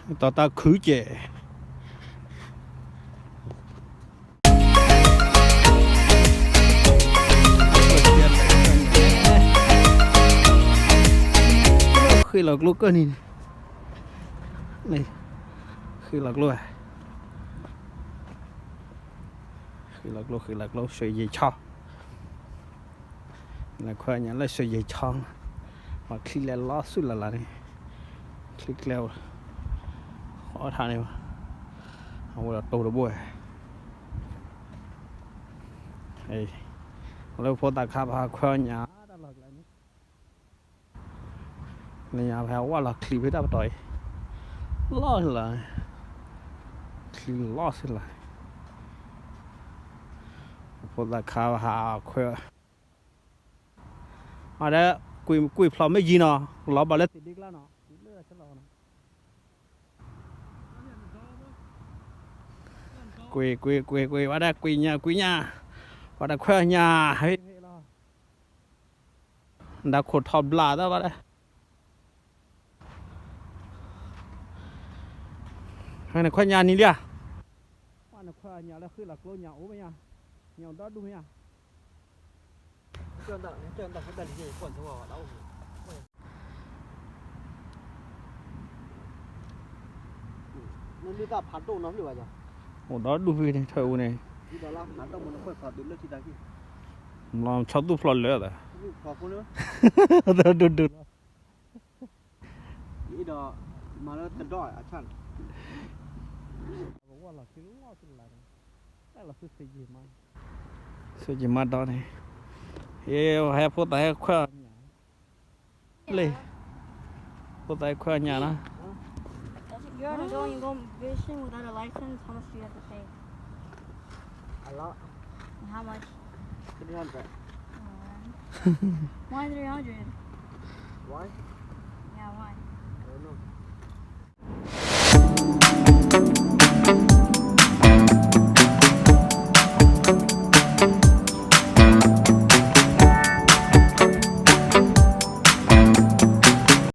တီတၢ်ခုကဲး ဃ့ၢ်လီၤကျိကၢၢ်နံၤန့ၣ်, ဃ့ၢ်လီၤကျိ, ဃ့ၢ်လီၤကျိ ဃ့ၢ်လီၤကျိ စၢၤယံၤဆီ လဲၤခွဲညါလၢစၢၤယံၤဆီ, ပှၤချံလဲၤလီၤဆူလၢ်လၢ်န့ၣ်, ချံကျဲ အီၣ်ထါန့ၣ်, အဝဲဒီးတိၤတဘိ, လၢဖိသၣ်ခါပဟးခွဲညါ တၢ်လီၢ်ကျဲန့ၣ်, လၢညါဖဲဝဲလီၤချံဖဲတၢ်ပတီၢ်အံၤ, လီၤလၢ်, ချံလီၤဆူလၢ်, ဖိသၣ်ခါပဟးခွဲ အဒီး ကွံာ်ဖျိးမ့ၢ်ယံၤနီၤ, လီၤဘၣ်လၢသ့ၣ်ဒ့ကျါနီၤ, တုၤလၢဆလီၤနီၤ, ကွံာ်ကွံာ်ကွံာ်ကွံာ် ဝဲဒၣ်ကွံာ်ညါကွံာ်ညါ, ဝဲဒၣ်ခွဲညါ, ဟ့ၣ်ဟ့ၣ်လီၤ, ဒၣ်ခိၣ်ထီၣ်ဘျးတၢ်ဘၣ်ဒၣ် နခွဲညါနံၤလံဧါ, နခွဲညါလၢဃ့ၢ်လီၤကျိညါအိၣ်မ့ၢ်ညါ, ညါအိၣ်ဒီဒူၣ်မ့ၢ်ညါ, အိၣ်ဒီဒူၣ်ဖဲန့ၣ် ထၢၣ်အူန့ၣ်, ဆီသူၣ်ဖျိးလၢာ်သး, ဒူၣ်ဒူၣ်လီၤ, ဒီးမၤလၢတဒီးအဆၣ်န့ၣ်, ဝဲလီၤချံလီၤဆူလၢ်န့ၣ်, တၢ်လီၤဆူစ့ယံၤမး, စ့ယံၤမးဒီးန့ၣ်, ဟဲဖိသၣ်ဟဲခွဲညါ, လ့ၣ်, ဖိသၣ်ဟဲခွဲညါနီၤ, You're on a go and you go fishing without a license, how much do you have to pay? A lot. How much? Three hundred. Why three hundred? Why?